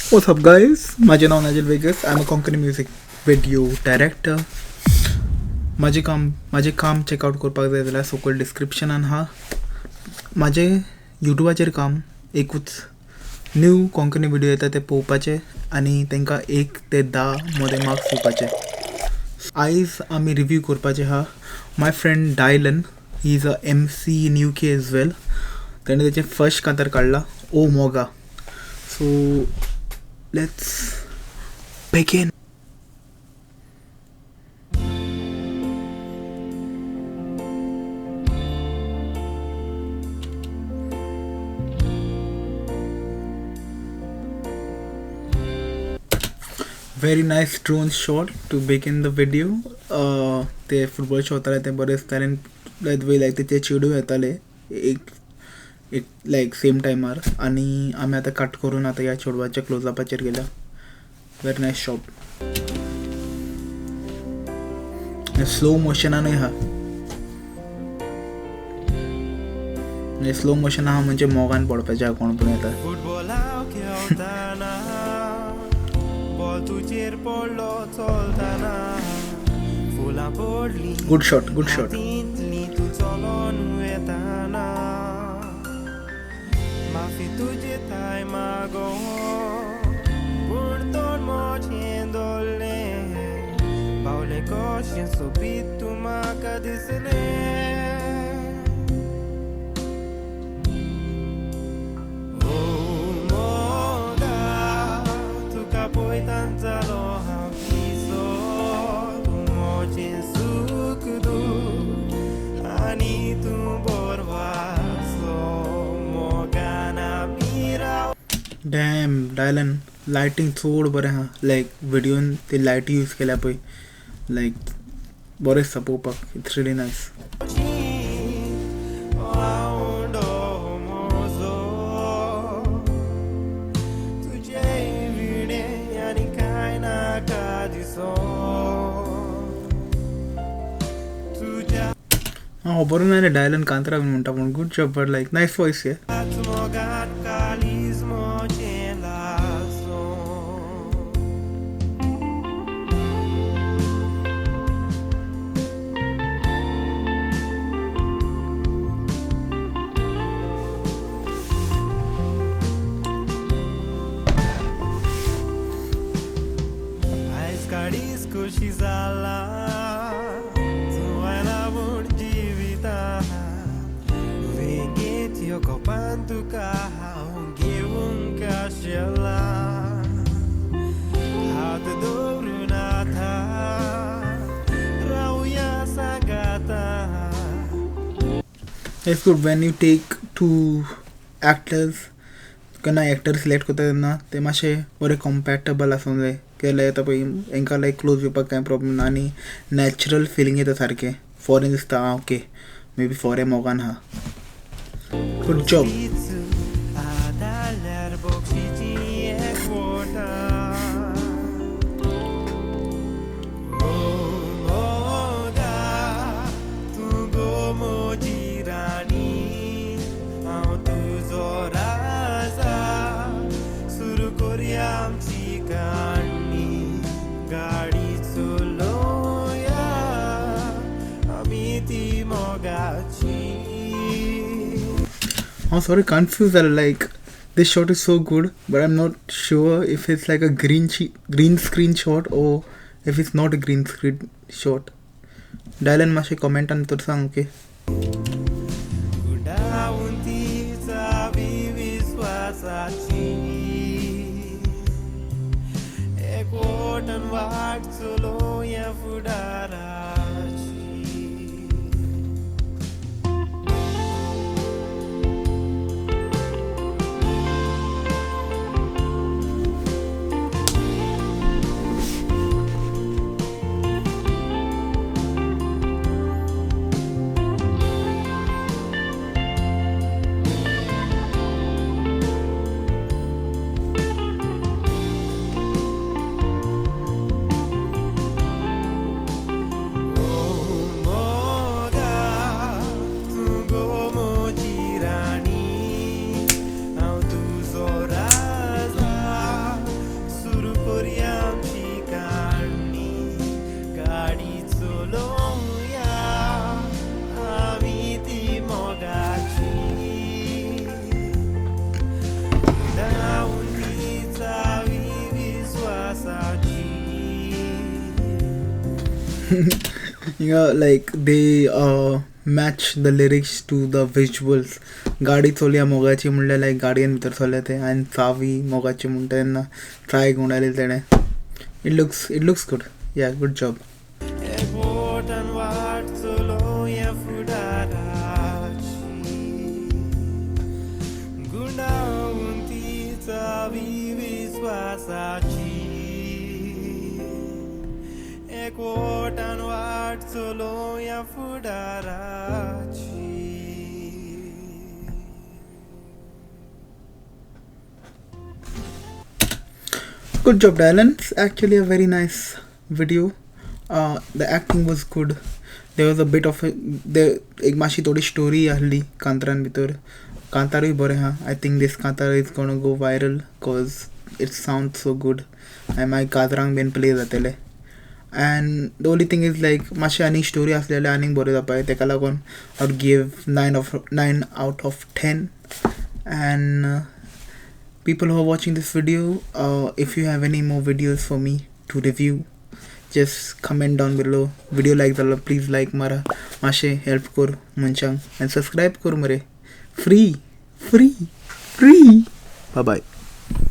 What's up guys? म्हाजें नांव Nigel Vegas. I am a Konkani music video director. म्हाजें काम चॅकआवट करपाक जाय जाल्यार सकयल डिस्क्रिप्शनान आहा. म्हाजें युट्यूबाचेर काम एकूच न्यू कोंकणी व्हिडियो येता ते पळोवपाचे आनी तांकां 1 ते 10 मदें मार्क्स दिवपाचे. आयज आमी रिव्यू करपाचे आहा my friend Dylan. He is a MC in UK as well. तेणें तेचें फर्स्ट कांतार काडला ओ मोगा. So let's begin. Very nice drone shot to begin the video. ते फुटबॉल शॉट ते बरे दिसताले. लायक ते चेडूं येताले एक एक लायक सेम टायमार आनी आमी आतां कट करून आतां ह्या चेडवाच्या क्लोजअपाचेर गेल्या. Very nice shot. Slow मोशनानूय आहा. स्लो मोशन आहा म्हणजे मोगान पडपाचें आहा कोण पूण येता. Good shot, good shot. Damn Dylan, lighting चड बरें आहा. लायक व्हिडियोन ते लायटी यूज केल्या पळय, लायक बरें दिसता पळोवपाक. It's really nice. हांव खबरूय ना रे डायलन कांतारा बीन म्हणटा पूण good job, but like nice voice. हे It's good when you take two actors. केन्ना एक्टर सिलेक्ट करता तेन्ना ते मातशे बरे कॉम्पॅटेबल आसूंक जाय. केल्यार येता पळय हेंकां लायक क्लोज येवपाक कांय प्रॉब्लम ना आनी नॅचरल फिलींग येता सारकें. फॉरेन दिसता आं ओके मे बी फॉरेन मोगान आहा. Good job. I'm sorry, confused. Like this shot is so good, but I'm not sure if it's like a green screen shot or if it's not a green screen shot. Dylan माशे comment आनी तर सांग. Okay. You know, like they match the lyrics to the visuals. गाडी चोलया मोगाची म्हणल्यार लायक गाडयेन भितर चोलया ते आनी चावी मोगाची म्हणटा तेन्ना चाय गुंडायली तेणें. It looks good. Yeah, good job. एकवटान वाट चलोवया फुडाराची, गुंडावन ती चावी विस्वासाची. एकवटान वाट चलोवया फुडाराची. Good job, Dylan. It's actually a very nice video. The acting was good. There was a bit of a, there एक मातशी थोडी स्टोरी आहली कांतारान भितर. कांतारूय बरें आहा. I think this कांतार is gonna go viral cause it sound so good. आनी मागीर काजरांक बीन प्ले जातले. And the only thing is like मातशें आनीक स्टोरी आसली जाल्यार आनीक बरें जावपाचें. तेका लागून I would give 9 out of 10. And people who are watching this video, if you have any more videos for me to review, just comment down below. Video like जाल्यार please like मारा, मातशें help कर मनशांक, and subscribe कर मरे. Free, free, free. Bye bye.